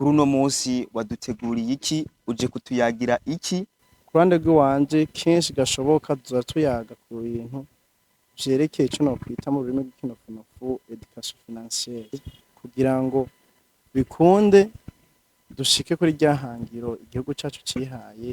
Kuri uno munsi waduteguriye iki? Uje kutuyagira iki? Ku ruhande rw'iwanje, kenshi gashoboka tuza tuyaga ku bintu vyerekeye ico nokwita mu rurimi rw'ikinofunofu éducation financière, kugira ngo bikunde dushike kuri rya hangiro igihugu cacu cihaye.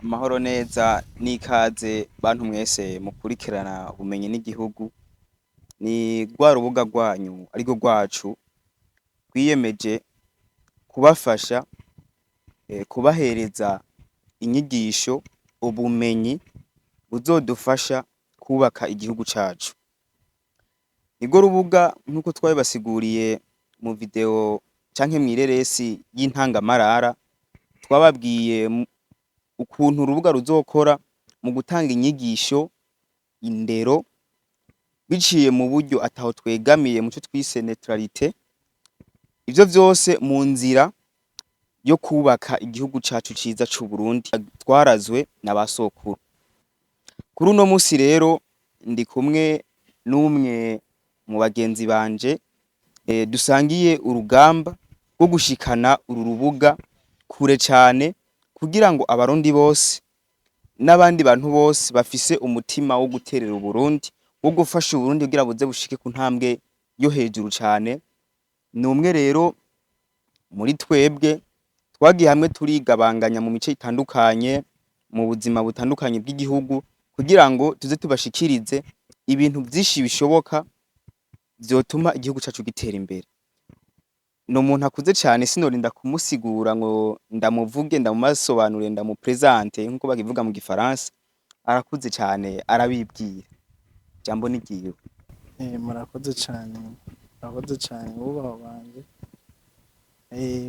Amahoro neza n'ikaze, bantu mwese mukurikirana Ubumenyi n'Igihugu. Ni rwa rubuga rwanyu, arirwo rwacu, rwiyemeje kubafasha, kubahereza inyigisho, ubumenyi buzodufasha kubaka igihugu cacu. Nirwo rubuga, nk'uko twabibasiguriye mu video canke mw'ireresi y'intangamarara, twababwiye ukuntu urubuga ruzokora mu gutanga inyigisho, indero, biciye mu buryo ataho twegamiye, muco twise neutralité. Ivyo vyose mu nzira yo kubaka igihugu cacu ciza c'Uburundi twarazwe na ba sokuru. Kuri uno musi rero ndi kumwe n'umwe mu bagenzi banje, dusangiye urugamba rwo gushikana uru rubuga kure cane, kugira ngo Abarundi bose n'abandi bantu bose bafise umutima wo guterera Uburundi, wo gufasha Uburundi kugira buze bushike ku ntambwe yo hejuru cane. Ni umwe rero muri twebwe twagiye hamwe, turigabanganya mu mice itandukanye, mu buzima butandukanye bw'igihugu, kugira ngo tuze tubashikirize ibintu vyinshi bishoboka vyotuma igihugu cacu gitera imbere. Ni umuntu akuze cane, sinorinda kumusigura ngo ndamuvuge, ndamubasobanurire, ndamupresente nkuko bakivuga mu gifaransa. Arakuze cane, arabibwira. Jambo ni ryiwe. Murakoze cane, murakoze cane, bubahwa banje.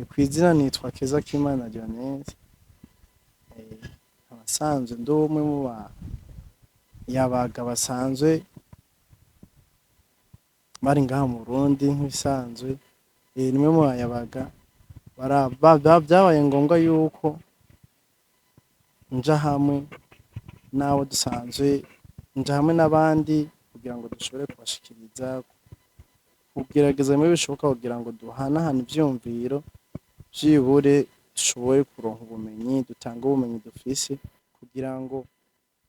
Kw'izina nitwa Keza Kimana Lionel. Abasanzwe ndi umwe mu bayabaga basanzwe bari ngaha mu Burundi nk'ibisanzwe. Nimwe mu bayabaga vyabaye ngombwa yuko nja hamwe n'abo dusanzwe, nja hamwe n'abandi kugira ngo dushobore kubashikiriza, kugerageza bimwe bishoboka kugira ngo duhanahane ivyiyumviro, vyibure dushobore kuronka ubumenyi, dutange ubumenyi dufise kugira ngo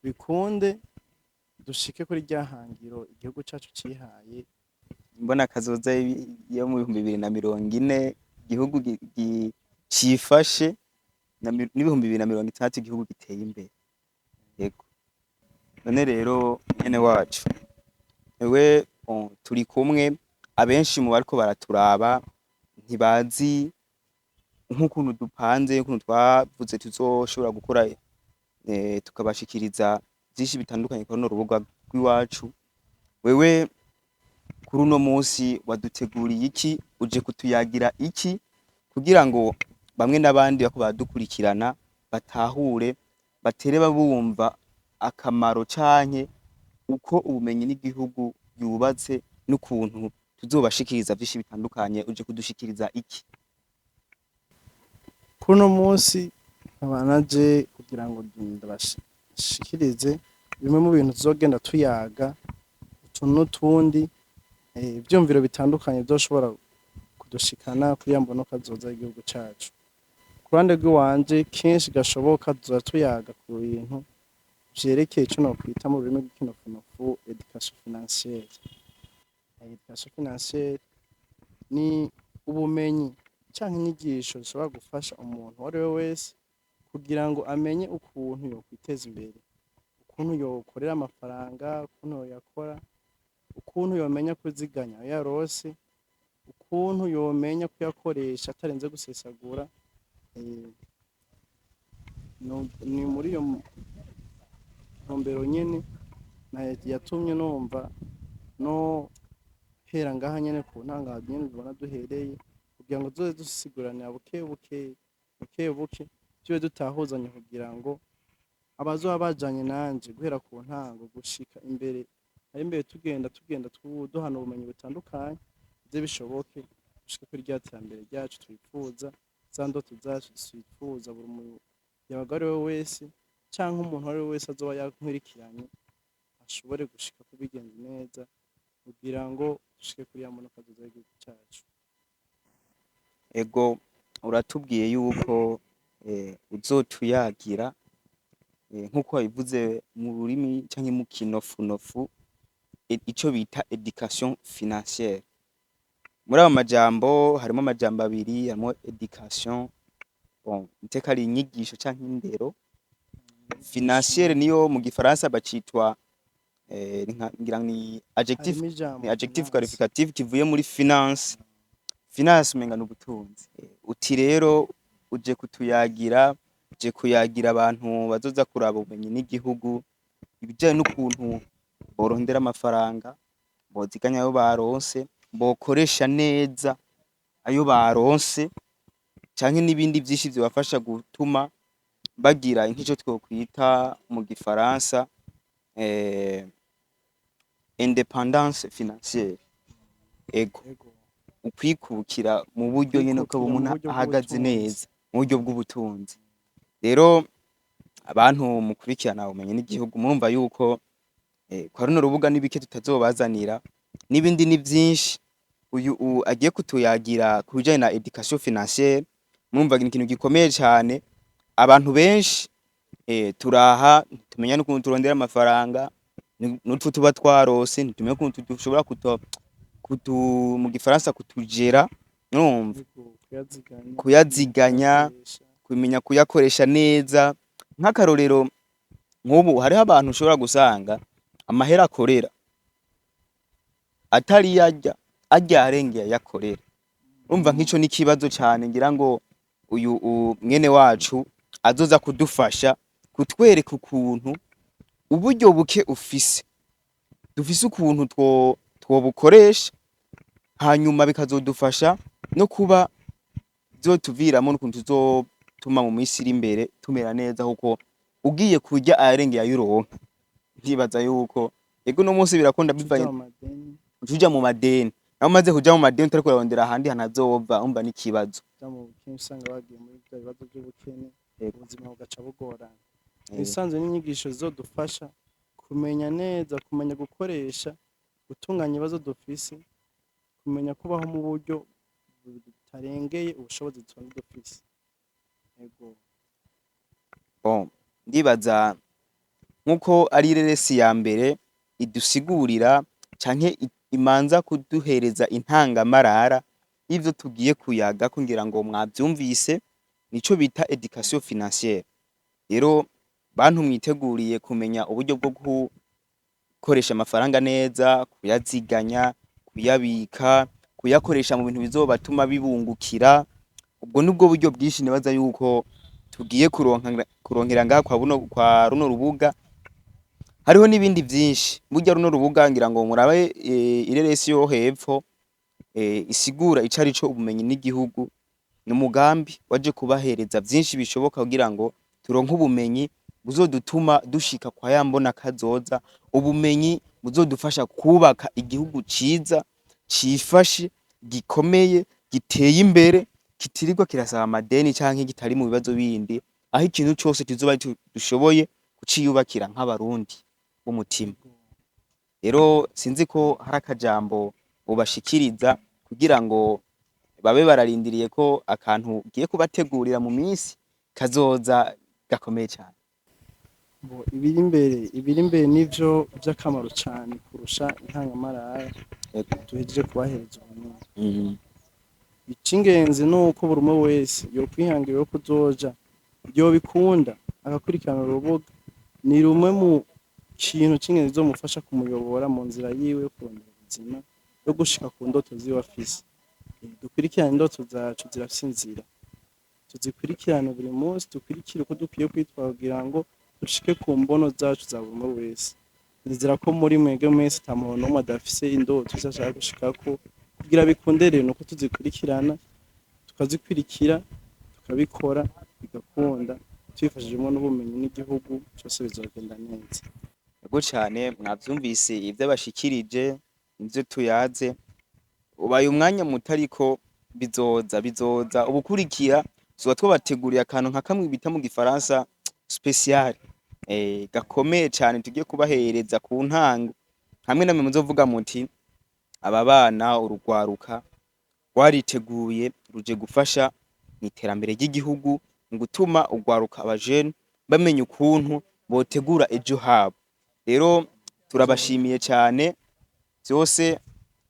bikunde dushike kuri rya hangiro igihugu cacu cihaye. Mbona kazoza yo mu 2040, igihugu cifashe, n'2060 igihugu giteye imbere. Yego. None rero mwene wacu, ewe, bon, turi kumwe. Abenshi mu bariko baraturaba ntibazi nk'ukuntu dupanze, ukuntu twavuze tuzoshobora gukora, tukabashikiriza vyinshi bitandukanye kuri runo rubuga rw'iwacu. Wewe kuri uno munsi waduteguriye iki? Uje kutuyagira iki, kugira ngo bamwe n'abandi bako baradukurikirana batahure, batere bumva akamaro canke uko Ubumenyi n'Igihugu yubatse n'ukuntu tuzobashikiriza vyinshi bitandukanye? Uje kudushikiriza iki? Kuri uno munsi nkaba naje kugira ngo ndabashikirize bimwe mu bintu tuzogenda tuyaga, utuntu n'utundi, ivyumviro bitandukanye vyoshobora kudushikana kuri ya mbono kazoza y'igihugu cacu. Ku ruhande rw'iwanje, kenshi gashoboka tuza tuyaga ku bintu vyerekeye ico nokwita mu rurimi rw'ikinofunofu éducation financière. Éducation financière ni ubumenyi canke inyigisho zishobora gufasha umuntu uwo ari we wese kugira ngo amenye ukuntu yokwiteza imbere, ukuntu yokorera amafaranga, ukuntu yoyakora, ukuntu yomenya kuziganya ayo yaronse, ukuntu yomenya kuyakoresha atarinze gusesagura. Ni muri iyo ntumbero nyene yatumye numva no hera ngaha nyene ku ntango nyene ubona duhereye, kugira ngo tuzoze dusiguranira buke buke, buke buke, tube dutahuzanya, kugira ngo abazoba bajanye nanje guhera ku ntango gushika imbere ari imbere, tugenda duhana ubumenyi butandukanye, bize bishoboke gushika kuri rya terambere ryacu twifuza, za ndoto zacu twifuza, buri muyabaga wese yifuza. Yabaga ari we wese canke umuntu uwo ari we wese azoba yankurikiranye ashobore gushika kubigenza neza kugira ngo dushike kuri ya mbonakazoza y'igihugu cacu. Ego, uratubwiye yuko uzotuyagira nkuko wabivuze mu rurimi canke mu kinofunofu, ico bita éducation financière. Muri ayo majambo harimo amajambo abiri, harimo éducation, bon, iteka ari inyigisho canke indero. Financière niyo mu gifaransa bacitwa ngira ni adjectif, Harimo ijambo ni adjectif finance. qualificatif kivuye muri finance. Finance umenga n'ubutunzi. Uti rero uje kutuyagira, uje kuyagira abantu bazoza kuraba ubumenyi n'igihugu ibijanye n'ukuntu borondera amafaranga, boziganya ayo baronse, bokoresha neza ayo baronse, canke n'ibindi vyinshi vyobafasha gutuma bagira nk'ico twokwita mu gifaransa indépendance financière. Ego. Ego. Ukwikukira mu buryo nyene ukaba Kwikukira mu umuntu buryo ahagaze bw'ubutunzi. neza mu buryo bw'ubutunzi. Rero abantu mukurikirana ubumenyi n'igihugu, murumva yuko kwa runo rubuga n'ibike tutazobazanira, n'ibindi ni vyinshi. Uyu agiye kutuyagira ku bijanye na éducation financière, murumva ni ikintu gikomeye cane. Abantu benshi turaha tumenya n'ukuntu turondera amafaranga, n'utwo tuba twarose ntitumenya ukuntu dushobora kuto kutu mu gifaransa kutujera, urumva. Ego, kuyaziganya, Kuyaziganya, kuyakoresha. Kumenya kuyakoresha neza. Nk'akarorero, nk'ubu hariho abantu ushobora gusanga amahera akorera atari yarya arya arengeye ayakorera. Urumva nk'ico ni ikibazo cane, ngira ngo uyu mwene wacu azoza kudufasha kutwereka ukuntu uburyo buke ufise dufise ukuntu twobukoresha, hanyuma bikazodufasha no kuba vyotuviramo n'ukuntu tuzotuma mu minsi iri imbere tumera neza, kuko ugiye kurya ayarengeye ayo uronka, ndibaza yuko ego uno munsi birakunda Tuja bivanye mu madeni. Uja mu madeni, naho umaze kuja mu madeni utariko urarondera ahandi hantu azova, umva n'ikibazo. Uja mu bukene, usanga bagiye muri bya bibazo by'ubukene, ubuzima bugaca bugorana. Ibisanzwe n'inyigisho zizodufasha kumenya neza, kumenya gukoresha, gutunganya ibibazo dufise, kumenya kubaho mu buryo butarengeye ubushobozi dusanzwe dufise. Ego. Bon, ndibaza nkuko ari ireresi ya mbere idusigurira canke imanza kuduhereza intangamarara y'ivyo tugiye kuyaga, kugira ngo mwavyumvise, nico bita éducation financière. Rero bantu mwiteguriye kumenya uburyo bwo gukoresha amafaranga neza, kuyaziganya, kuyabika, kuyakoresha mu bintu bizobatuma bibungukira, ubwo nibwo buryo bwinshi nibaza yuko tugiye kuronka kuronkera ngaha kwa runo rubuga. Hariho n'ibindi vyinshi. Burya runo rubuga, ngira ngo murabe ireresi yo hepfo isigura ico arico ubumenyi n'igihugu. Ni umugambi waje kubahereza vyinshi bishoboka kugira ngo turonke ubumenyi buzodutuma dushika kwa ya mbona kazoza, ubumenyi buzodufasha kubaka igihugu ciza, cifashe, gikomeye, giteye imbere, kitirirwa kirasaba amadeni canke kitari mu bibazo bindi, aho ikintu cose tuzoba dushoboye kuciyubakira nk'abarundi b'umutima. Rero sinzi ko hari akajambo bobashikiriza kugira ngo babe bararindiriye ko akantu ugiye kubategurira mu minsi kazoza gakomeye cane. Bo, ibiri imbere nivyo vy'akamaro cane kurusha intangamarara duhejeje kubahereza ubu. Icingenzi nuko buri umwe wese yokwihangira yo kuzoja yobikunda agakurikirana urubuga. Ni rumwe mu kintu c'ingenzi bizomufasha kumuyobora mu nzira yiwe yo kurondera ubuzima, yo gushika ku ndoto ziwe afise. Dukurikirane indoto zacu, zirafise inzira, tuzikurikirane buri munsi, dukurikire uko dukwiye kwitwara kugira ngo dushike ku mbono zacu za buri umwe wese. Nizera ko muri mwebwe mwese ata muntu n'umwe adafise indoto izo ashaka gushikako. Kugira bikunde rero nuko tuzikurikirana, tukazikurikira, tukabikora bigakunda, tubifashijwemo n'ubumenyi n'igihugu cose, bizogenda neza. Ego cane, mwavyumvise ivyo abashikirije, ivyo tuyaze ubaye umwanya muto, ariko bizoza ubukurikira. Tuba twabateguriye akantu nka kamwe bita mu gifaransa spécial, gakomeye cane, tugiye kubahereza ku ntango, hamwe namwe muzovuga muti: "Aba bana, urugwaruka rwariteguye, ruje gufasha mw'iterambere ry'igihugu, mu gutuma urwaruka, abajene, bamenya ukuntu botegura ejo habo." Rero turabashimiye cane. Vyose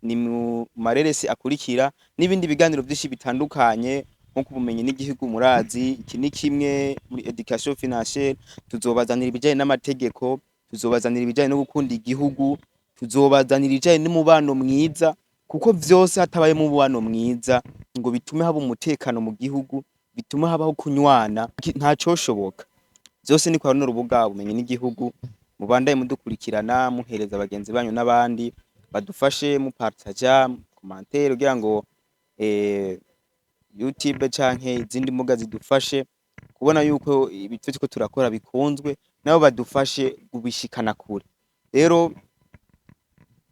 ni mu mareresi akurikira n'ibindi biganiro vyinshi bitandukanye, nko ku bumenyi n'igihugu. Murazi, iki ni kimwe muri éducation financière. Tuzobazanira ibijanye n'amategeko, tuzobazanira ibijanye no gukunda igihugu, tuzobazanira ibijanye n'umubano mwiza, kuko vyose hatabayemo umubano mwiza ngo bitume haba umutekano mu gihugu, bitume habaho kunywana, ntacoshoboka. Vyose ni kwa runo rubuga Bumenyi n'igihugu. Mubandaye mudukurikirana, muhereza bagenzi banyu n'abandi badufashe, mupartaja, commentaire, kugira ngo YouTube canke izindi mbuga zidufashe kubona yuko ibyo turiko turakora bikunzwe, nabo badufashe kubishikana kure. Rero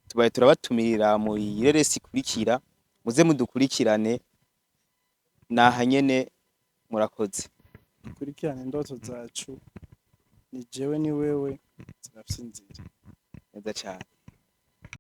tubaye turabatumirira mu ireresi ikurikira, muze mudukurikirane naha nyene. Murakoze. Dukurikirane indoto zacu, ni jewe ni wewe, zirafise inzira. Neza cane.